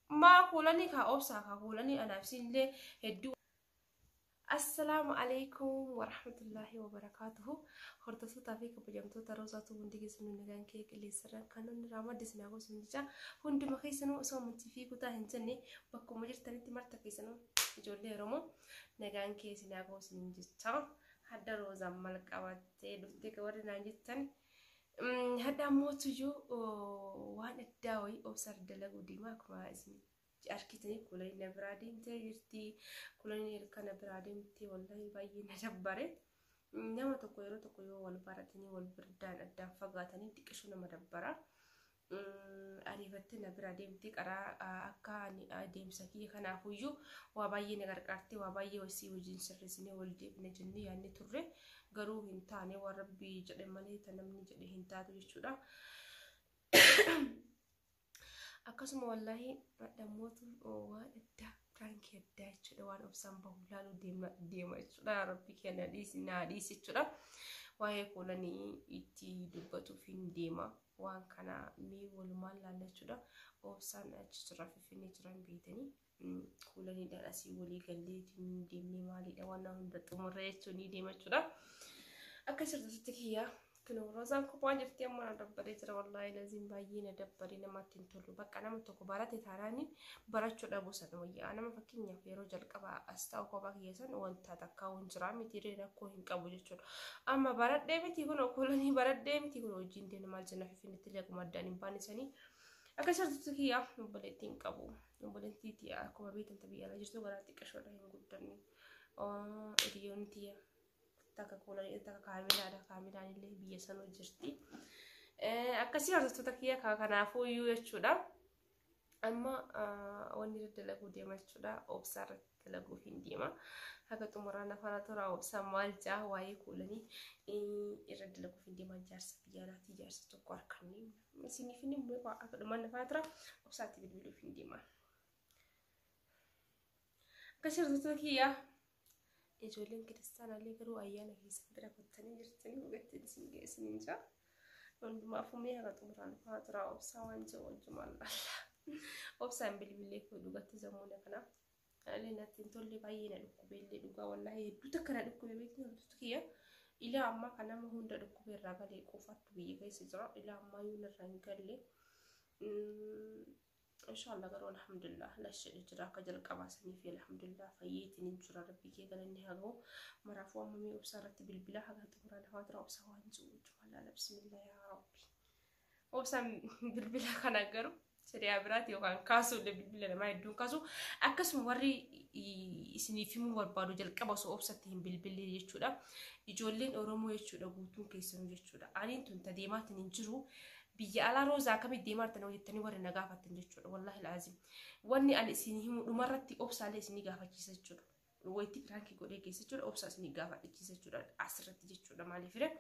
Maa kuulanii kaa obsaa kaa kuulanii anaaf siinillee hedduu. Assalaamu alaikum warahmatullaahi wabarakaatuhu. Hordoftootaa fi kabajamtoota Roozaatu hundi keessanuu nagaan kee qilleensarraan kan namni irraa madde sinaa gosa jecha hunduma keessanuu osoo amantii fi kutaa hin jenne bakkuma jirtanitti marta keessanuu ijoollee Oromoo nagaan kee sinaa gosa jecha hadda Roozaan mal qabattee dhuftee warri naan jettan hadda ammoo tuyyuu waan addaa wayii obsa dalaguu deemaa akkuma isin arkitanii kulanii na biraa deemtee jirti. Kulanii erga na biraa deemtee wallahi baay'ee na dabbare. Nama tokko yeroo tokko yoo wal baratanii wal birdaan addaan fagaatanii xiqqishu nama dabbara. Ariifattee na biraa deemtee karaa akka adeemsa kiyya kanaafuyyuu waa baay'ee na gargaartee waa baay'ee wasii wajjin sirreessinee wal deebine jennee yaadne turre garuu hin taane waan rabbii jedhe malee ta namni jedhe hin taatu jechuudha. Akkasuma wallaahi dhammootu waan addaa piraankii addaa jechuudha waan obsaan bahu laaluu deema deema jechuudha rabbi kenna dhiisi naa dhiisi jechuudha. Waa'ee kuulanii itti dubbatuuf hin deema waan kana mee walumaan laalla jechuudha. Obsaan achi jira finfinnee jiran beetanii kuulaniidhaan asii walii galleetiin deemnee maaliidha waan hunda xumurree jechuun ni deema jechuudha. Akka sirriitti kiyyaa Kunoo Roozaan kophaa jirti amma na dabbaree jira wallaahi laziin baay'ee na dabbaree namatti hin tolu bakka nama tokko barate taanaan barachuu dhabuu san wayyaa nama fakkeenyaaf yeroo jalqabaa as ta'u kophaa kiyya san wanta takkaa hin jiraa miti rakkoo hin qabu jechuudha amma baradhee miti kun okkolanii baradhee miti kun hojiin deemu maal jenna finfinnetti illee akkuma addaan hin baane sanii akka sirriitti kiyyaaf obboleettii hin qabu obboleettii tiyya akkuma beektan biyya ala jirtu garaa xiqqashoodha hin guddanne hiriyoonni tiyya takka kuulanii takka kaamilaadha kaamilaan illee biyya sanuu jirti. Akkasii hordoftoota kiyya kanaafuu iyyuu jechuudha. Amma wanni irra dalaguu deema jechuudha. Obsaa irratti dalaguuf hin deema. Haga xumuraan afaan tura obsaa maal jaa waa'ee kuulanii irra dalaguuf hin deema jaarsa biyya alaatii jaarsa tokko harkanne isiniif hin himu akka dhumaan afaan tura obsaatti bilbiluuf hin deema. Akkasii hordoftoota kiyya Ijoolleen kiristaanaallee garuu ayyaana keessan bira kuttanii jirtanii dhugattiin isin geessiniin jira. Hundumaafuu mee haga xumuraan dhufaa turaa obsaa waan jiru wajjumaan laalla. Obsaan bilbilee koo dhugatti zammuuna kana. Anallee natti hin tolle baay'ee na dhukkubeellee dhugaa wallaahi hedduu takka na dhukkube beekni hordoftu kiyya. Ilaa ammaa kan nama hunda dhukkube irraa galee qofaattu biyya keessa jira. Ilaa ammaa yoo narraa hin galle. Inshallah garuu alhamdulillah lash jedhe jira akka jalqabaa sanii fi alhamdulillah fayyeetiin hin jira rabbii kee galanni haa gahu maraafuu amma mee obsaa irratti bilbilaa haga xumuraan hafaa tura obsaa waan jiru wajjuma laala bismillah yaa rabbi obsaan bilbila kana garuu siriyaa biraati yookaan kaasuu illee bilbila namaa hedduun kaasu akkasuma warri isiniif himuu barbaadu jalqaba osoo obsatti hin bilbillee jechuudha ijoolleen oromoo jechuudha guutuun keessanuu jechuudha aniin tun ta deemaatiin hin jiru Biyya alaa roozaa akkamitti deemaa jirtan hojjettanii warri na gaafattan jechuudha. Wallaahi laazim. Wanni ani isin himu dhumarratti obsaalee isinii gaafachiisa jechuudha. Wayitti piraankii godhee keessa jechuudha. Obsaa isinii gaafachiisa jechuudha. Asirratti jechuudha. Maaliif ree?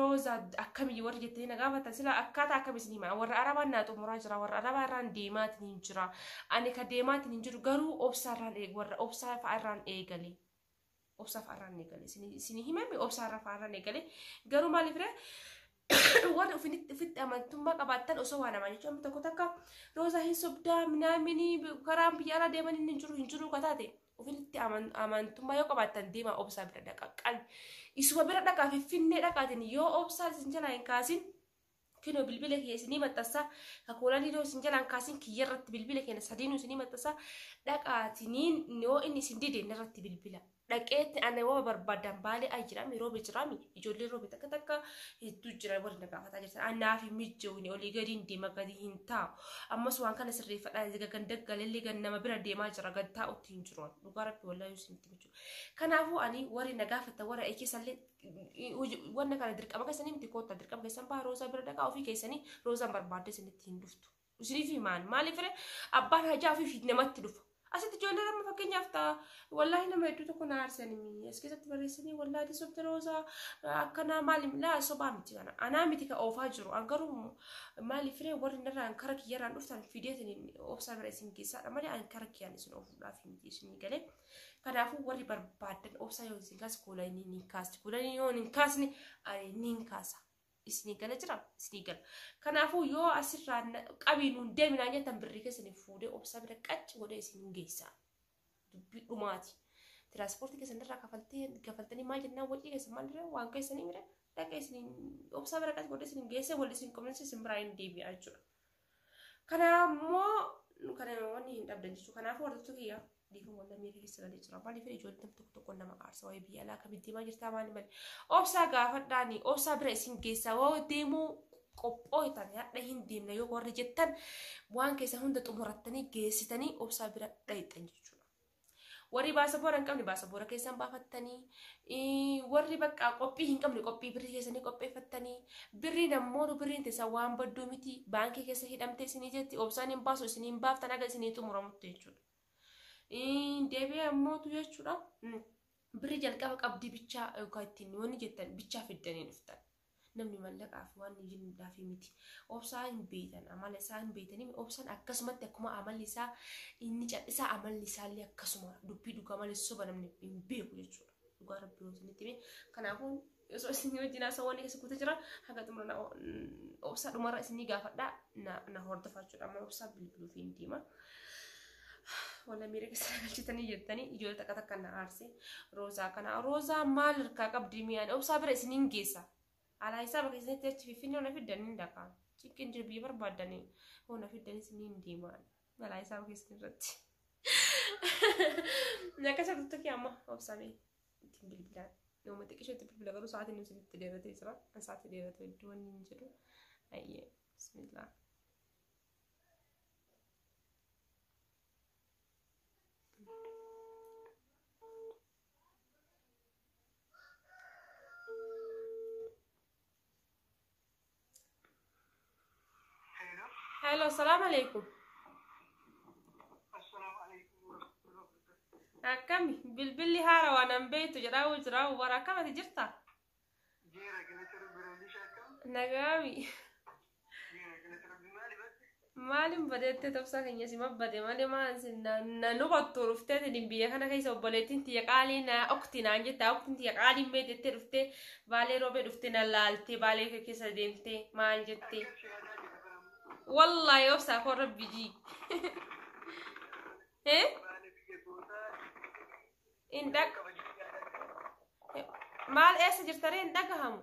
Roozaa akkamii warri jettanii na gaafattan sila akkaataa akkam isin hima. Warra Arabaan naa xumuraa jira. Warra Arabaa irraan deemaatiin hin jira. Ani ka deemaatiin hin jiru garuu obsaa irraan eeg warra obsaa fa'a irraan eegale. Obsaa fa'a irraan eegale. Isin himame obsaa irraa fa'a irraan eegale. Garuu maaliif ree? Warri ofitti amantummaa qabaattan osoo waa namaa jechuun tokko takka roozaa hin sobdaa minaaminii karaan biyya alaa deeman hin jiru hin jiru kataate ofitti amantummaa yoo qabaattan deemaa obsaa bira dhaqaa qalbi isuma bira dhaqaa finfinnee dhaqaatiin yoo obsaa isin jalaa hin kaasin kinoo bilbila kiyya isinii maxxansaa kakuulanii yoo isin jalaa hin kaasin kiyya irratti bilbila keenya sadiinuu isinii maxxansaa dhaqaatiniin yoo inni isin dide irratti bilbila. Dhaqeetti ana wama barbaadan baalee ay jiraami roobe jiraami ijoolleen roobe takka takka hedduu jira warri na gaafataa jirtan anaaf hin mijjoogne olii gadi hin deema gadi hin taa'u ammas waan kana sirreeffadhaa egaa ganda galallee gan nama bira deemaa jira gad taa'utti hin jiru dhugaa rabbi wallaahi yoo isinitti michu kanaafuu ani warri na gaafatan warra ekeessallee wanna kana dirqama keessanii miti koottaa dirqama keessan baha roozaa bira dhaqaa ofii keessanii roozaan barbaadde isinitti hin dhuftu. Isiniif himaan maaliif ree abbaan hajaa ofii namatti dhufa. Asitti ijoollee nama fakkeenyaaf ta'a wallaahi nama hedduu tokko na aarsanii as keessatti barreessanii wallaahi sobde roozaa akkanaa maali laa sobaa miti kana anaa miti ka oofaa jiru an garuu maaliif ree warri narraan kara kiyyarraan dhuftan fideetiin obsaa bira isin geessaadha malee an kara kiyyaan isin oofuudhaaf miti isin galee kanaafuu warri barbaadan obsaa yoo isin kaase kuulanii ni kaasti kuulanii yoo hin kaasne ani ni kaasa. Isinii gala jira isinii gala. Kanaafuu yoo asirraa qabii nuun deeminaa jettan birrii keessanii fuudhee obsaa bira qacci godhee isin geessa. Dubbii dhumaati. Tiraanspoortii keessan irraa kafaltanii maal jennaan wacii keessan maal irraa waan keessanii mire dhaqee isin obsaa bira qacci godhee isin geesse wal isin qomnisi isin biraa hin deebi'a jechuudha. Kanaammoo kana wanni hin dhabdan jechuudha. Kanaafuu hordoftoota kiyya dhiifama wallah miira keessa galee jira. Maaliif ijoolleen namni tokko tokko nama aarsa waa'ee biyya alaa akkamitti deemaa jirtaa maali malee. Obsaa gaafadhaani obsaa bira isin geessaa yoo deemuu qophooytan hadha hin deemna yoo warri jettan waan keessan hunda xumurattanii geessitanii obsaa bira dhayxan jechuudha. Warri baasaboora hin qabne baasaboora keessan baafattanii, warri bakka qophii hin qabne qophii birrii keessanii qopheeffattanii, birriin ammoo birriin teessan waan badduu miti baankii keessa hidhamtee isinii jetti obsaan hin baasu isinii hin baaftan haga isinii xumuramutti jechuudha. Deebi'ee ammootu jechuudha. Birrii jalqaba qabdii bichaa yookaan ittiin wanni jettan bichaa fiddanii dhuftan. Namni mallaqaaf waan jinnudhaaf miti. Obsaa hin beektan amala isaa hin beektanii obsaan akkasumatti akkuma amalli isaa inni callisaa amalli isaallee akkasuma dubbii dhugaa malee soba namni hin beeku jechuudha. Dhugaa rabbii yoo isinitti hime. Kanaafuu osoo isin wajjin haasawaa wanni keessa guutee jira haga xumura obsaa dhumarra isinii gaafadhaa na hordofaa jechuudha. Amma obsaa bilbiluuf hin deema. Wala miira keessa galchitanii jettanii ijoollee takka takka na aarse. Roozaa kana roozaa maal harkaa qabdi mi'aan obsaa bira isiniin geessa. Alaa isaa bakka isinitti achi finfinnee hona fiddan hin dhaqaa. Cinqiin jiru biyya barbaaddanii hona fiddan isiniin deemaa. Alaa isaa bakka isin irratti. Akkasa tuttuki amma obsamee ittiin bilbilaan. Nama xiqqishoo itti bilbila garuu sa'aatiin isinitti dheeratee jira. An sa'aatii dheerate hedduu wanni hin jedhu. Ayyee bismillah. Hello, salaam alaikum. Akkami bilbilli haara waan an beektu jedhaa jira warra akkamati jirta? Jira galata rabbi rabbi akkam? Nagaami. Jira galata rabbi maali batte? Maalin badeettee tobsaa keenya si mabbade malee maal na hubattu dhuftee biyya kana keessa obboleettiin tiyya qaalii na okti naan jette oktiin tiyya qaalii mee jettee dhuftee baalee roobee dhuftee na laaltee baalee keessa deemtee maal jettee. Akkas yaadaa jira baramu. Wallaahi obsaa koo rabbi jii. Eh? Baale biyya gootaa Hin dhag kabajuu yaadaa jira. Maal eessa jirtaree hin dhagahamu.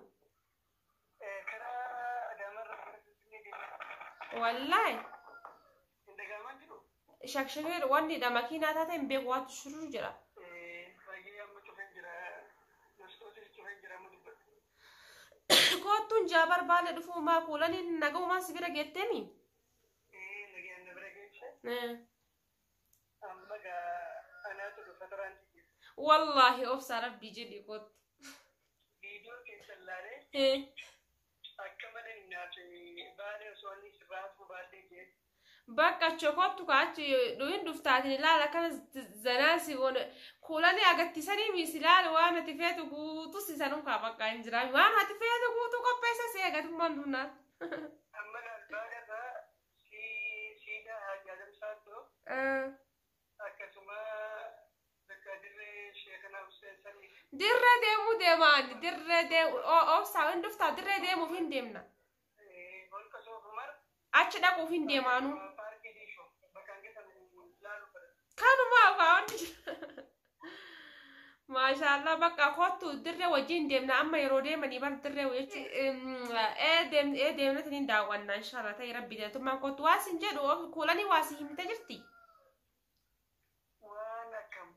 Karaa Adaamarra gara Finfinnee deema. Wallaahi. Hin dhagahamaa jiru? Shakshakee wanni dha makiinaa taate hin beeku waatu shuruu jedha. Baay'ee amma cufeen jira. Mastootis cufeen jira amma dubbadhu. Koottuun jaabar baale dhufuu maa kuulaniin nagahumaan si bira geetteemi? Nagaan na bira geesse. Amma gaa anaatu dhufa toraan jira. Wallaahi obsaa rabbii jedhi koottu. Viidiyoo keessan laalee akka malee hin naafe baalee osoo inni sirraa hafuu baadhee jee. Bakka chokottu ka achi dhuhin dhuftaatin ilaala akkana zanaa si goone kuulanii agarsiisanii mis ilaala waan ati feetu guutuu si sanuu kaa bakka hin jiraami waan ati feetu guutuu qopheessa si eegatummaan dhufnaan. Amma laal baaleerraa siidaa Haaji Adam Saaddoo akkasuma bakka dirree Sheekana Hussein Sanii Dirree deemuu deemaan dirree deemu obsaa hin dhuftaa dirree deemuuf hin deemna. holqa Soofumar Achi dhaquuf hin deemaanu. paarkii Diishoo bakka hanqisa laalu fedha. Kanuma waan Maashaallah bakka kottu dirree wajjin deemna amma yeroo deemanii bar dirree jechuun ee deemnatiin hin daawwanna inshallah ta'e rabbi jedhatummaan kottu waa sin jedhu kuulanii waa si himte jirti. Waan akkam.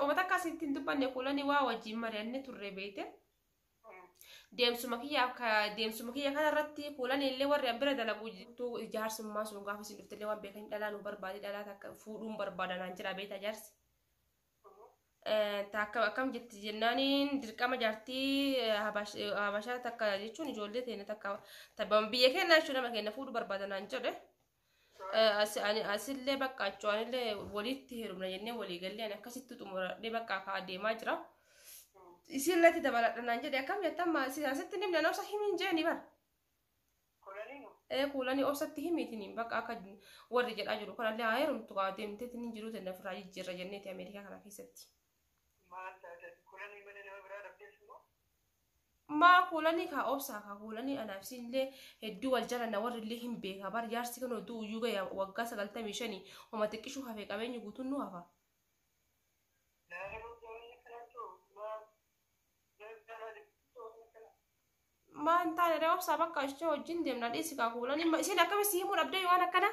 Uummata akkasitti hin dubbanne kuulanii waa wajjin mari'anne turre beekte. Deemsuma kiyya kanarratti kuulanii illee warri an bira dalagu jaarsummaa sun gaafa isin dhufte illee waan beekan dhalaa nu barbaade dhalaa takka fuudhuun barbaada naan jira beektaa jaarsi. Takka akkam jetti jennaaniin dirqama jaartii habashaa takka jechuun ijoollee teenya takka biyya keenya jechuun nama keenya fuudhuu barbaada naan jedhe. Asillee bakka achuwaanillee walitti heerumna jennee walii gallee ani akkasitti xumuradhee bakka akka adeemaa jira. Isinillee dabaladha naan jedhe akkam jettan asitti nimna obsa himiin jeeni bara. Kuulanii Kuulanii obsatti himiitiin bakka akka warri jedhaa jiru kanallee haa heerumtu kaa deemteetiin hin jiru tenna ofirraa jijjiirra jenneeti Ameerikaa kana keessatti. Maal taate kuulanii mana nama biraa dhabdees immoo? Maa kuulanii kaa obsaa kaa kuulanii anaaf isinillee hedduu wal jalanna warri illee hin beekaa bar jaarsi kan oduu iyyuu gaya waggaa 95 homa xiqqishuu hafee qabeenyi guutuun nu hafa. Maa hin taane ree obsaa bakka ishee wajjin deemna dhiisi kaa kuulanii isin akkamitti himuu dhabdee waan akkana.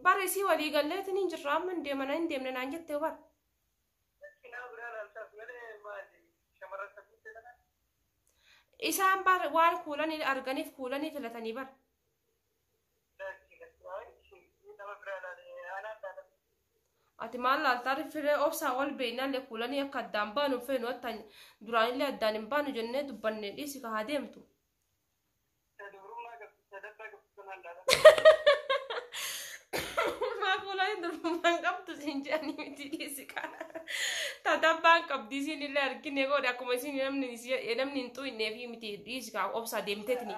Bara isii walii galleetiin hin jirra amma hin deemana hin deemne naan jettee bara. Isaan bar waan kuulanii arganiif kuulanii filatanii bara. Ati maal laaltaa firee obsaa wal beeknaallee kuulanii akka addaan baanu feenu hatta duraanillee addaan hin baanu jennee dubbanne dhiisi ka haa deemtu. Maa kuulanii durbummaan qabdu siin jedhanii miti dhiisi ka. Tadabbaan qabdi isiin illee argine godhe akkuma isiin namni hin xuqinee fi miti dhiisi ka obsaa deemteetini.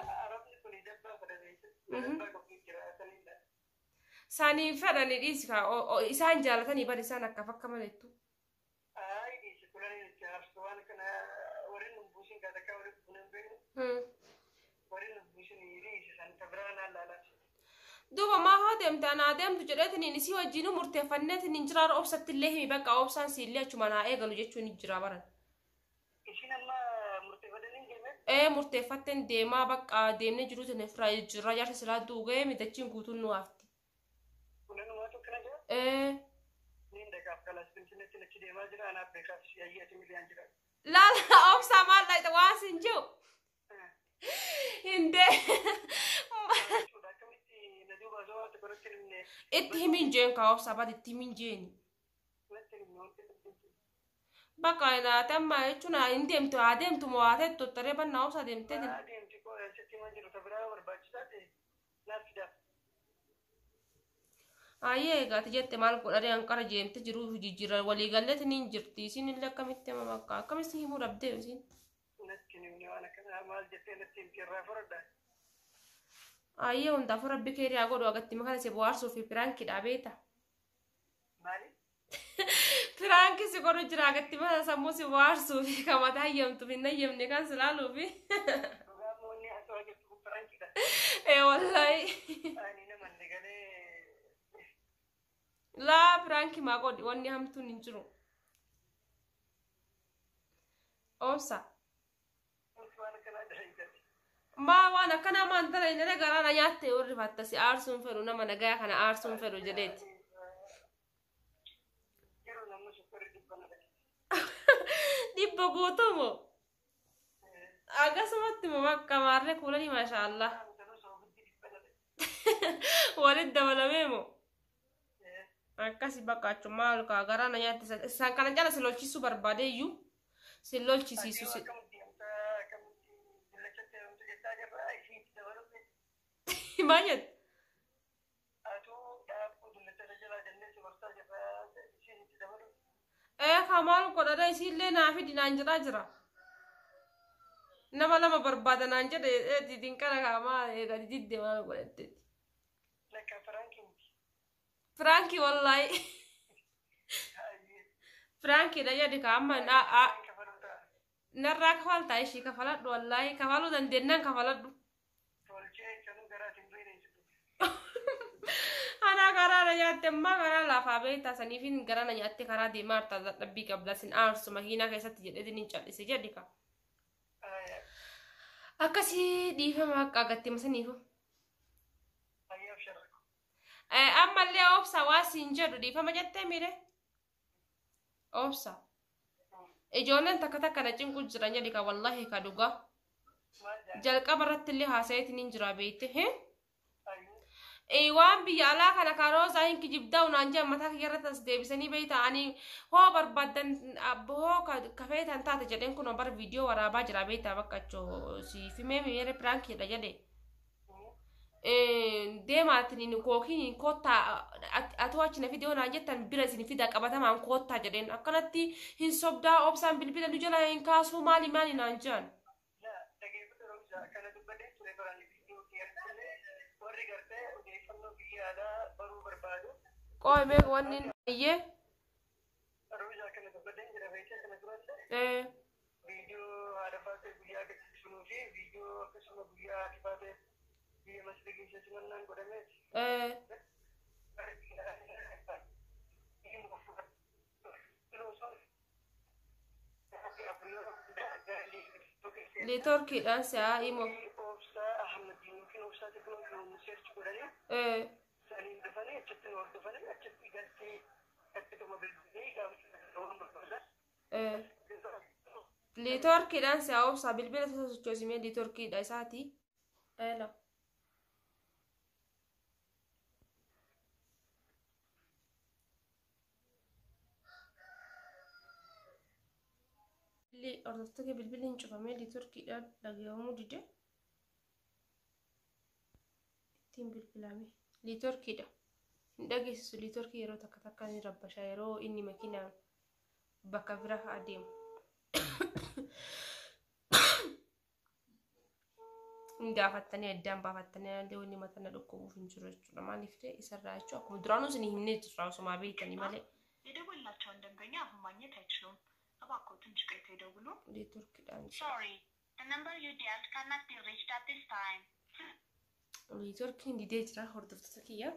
Saniin fedhani dhiisi ka isaan jaalatanii bar isaan akka fakka malettu. Duuba maa hoo deemte anaa deemtu jedheetiniin isii wajjinuu murteeffanneetiniin jiraara obsatti illee himi bakka obsaan siillee achuma naa eegalu jechuun ni jira baran. Ishiin amma murteeffatanii deemee? Ee murteeffatteen deemaa bakka deemnee jiru tana firaa jijjiirraa jaarsa silaa duugee midachiin guutuun nu hafti. Kunanumaatu akkana jira? Ee. Niin dhaqaaf kalaas finfinneetti achi deemaa jira anaaf beekaaf si ayyee ati miliyaan jira. Laala obsaa maal dhaqxe waan sin jiru. Hindee. Itti himin jeen kaa obsaa baat itti himin jeeni. Bakka naate amma jechuun hin deemtu haa deemtu moo haa teettu taree bannaa obsaa deemtee. Ayyee egaati jette maal godhadhee hanqara jeemte jiruu jijjiirra waliigalleetiin hin jirti isiin illee akkamitti hima bakka akkamitti himuu dhabdee isiin. Ayyee hundaafuu rabbi keeriyaa godhu agatti makana si bohaarsuu fi piraankiidha beeta. Maali? Piraanki si godhu jira agatti makana sammuu si bohaarsuu fi kan mataa hayyamtu hin hayyamne kan si laaluu fi. Ee wallaahi. Laa piraanki maa godhi wanni hamtuun hin jiru. Obsa. Maa waan akkanaa maan tana inni garaa na nyaatte warri fatta si aarsuun fedhu nama nagaya kana aarsuun fedhu jedheeti. Dhibba guutuu moo? Akkasumatti moo bakka maarree kuulanii maashaallah. Walitti dabalamee moo? Akkasi bakka achumaa ol kaa garaa na nyaatte isaan kana jala si lolchisuu barbaade iyyuu si lolchisiisu si. Maal jette? Ee kaa maal godhadha isiillee naa fidi naan jedhaa jira. Nama lama barbaada naan jedhe dinqana kaa maal eega didde maal godhatteeti. Piraanki wallaahi. Piraankiidha jedhi kaa amma narraa kafaltaa ishii kafaladhu wallaahi kafaluu dandeennaan kafaladhu. Anaa karaa na nyaatte ammaa karaa lafaa beektaa saniifin gara na nyaatte karaa deemaa hartaa dadhabbii qabda sin aarsu makiinaa keessatti jedheetiin hin cal'ise jedhi kaa. Akkasii dhiifama akka agartee masaniifu. Ammallee obsa waa siin jedhu dhiifama jettee miire? Obsa. Ijoolleen takka takka na cinqu jiran jedhi ka wallaahi ka dhugaa. Jalqaba irratti illee haasayeetiin hin jira beekte. Waan biyya alaa kana karoosaa hin kijibdaa naan jedhan mataa kiyya irratti as deebisanii beekta ani hoo barbaaddan hoo kafeetan taate jedheen kun bar viidiyoo waraabaa jira beekta bakka achoo siif himee miire piraankiidha jedhe. Deemaatiin kookiin koottaa atoo achi na fidee naan jettan bira isin fida qabatamaan koottaa jedheen akkanatti hin sobdaa obsaan bilbila nu jala hin kaasuu maali maali naan jedhan. Qoy mee wanni Iyyee. Ruuzaa kana dubbadeen jira beekee kana durallee. Viidiyoo haadha faatee guyyaa agarsiisunuu fi viidiyoo akkasuma guyyaa haadha faatee biyya masri keessatti mannaan godhameeti. Neetworkiidhaan si'aa imo. Obsaa Ahmadiin yookiin Obsaa Teekinooloojii seerchi godhanii saniin dhufanii achitti hordofanii achitti galtee achittuma bilbilee gaafachuu barbaadan. Neetworkiidhaan si'aa obsaa bilbila isa sochoosimee neetworkiidha isaati. Eela. Hordoftoota kee bilbilli hin cufamee neetworkiidhaan dhaga'amuu dide. Ittiin bilbilame. Neetworkiidha. Hin dhageessisu neetworkii yeroo takka takka ni rabbasha yeroo inni makiinaan bakka bira adeemu. Hin gaafattanii addaan baafattanii illee wanni mataa na dhukkubuuf hin jiru jechuudha. Maaliif ta'e isarraa jechuudha. Akkuma duraanuu isin himnee jirra osuma beektanii malee. የደወልላቸውን ደንበኛ አሁን ማግኘት አይችሉም። እባክዎ ትንሽ ቆይተው ይደውሉ። Neetworkiidhaan. Sorry, the number you dialed cannot be reached at this time. Neetworkiin didee jira hordoftoota kiyya.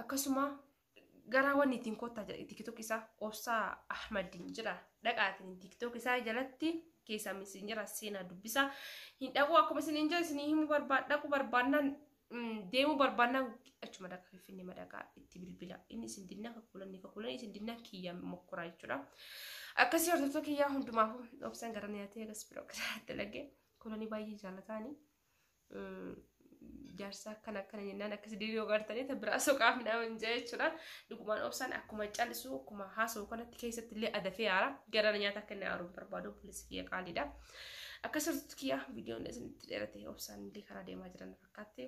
Akkasuma gara wanni ittiin kottaa jedha tiktok isaa Obsaa Ahmadiin jira dhaqaatiin tiktok isaa jalatti keessaa isin jira seenaa dubbisaa hin dhaqu akkuma isin hin jira isin himuu barbaad dhaqu barbaannaan deemuu barbaannaan achuma dhaqaa finfinnee madaqaa itti bilbila inni isin dinnaa kakulanni kakulanni isin dinnaa kiyya mokkoraa jechuudha. Akkasii hordoftoota kiyyaa hundumaafuu obsaan gara nyaatee akkas biroo dalagee kulanii baay'ee jaalataani. Jaarsa akkana akkana jennaan akkas diriiroo gartanii ta biraa soqaa midhaan jee jechuudha. Dhugumaan obsaan akkuma callisu akkuma haasa'u kanatti keessatti illee adafee haara gara nyaata akka inni aaruun barbaadu obboleessi kiyya qaaliidha. Akkas hordoftoota kiyya viidiyoon isinitti dheerate obsaan illee karaa deemaa jiran fakkaatte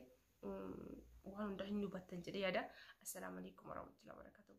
waan hunda hin hubattan jedhee yaada. Assalaamu alaikum warahmatullahi wabarakatuh.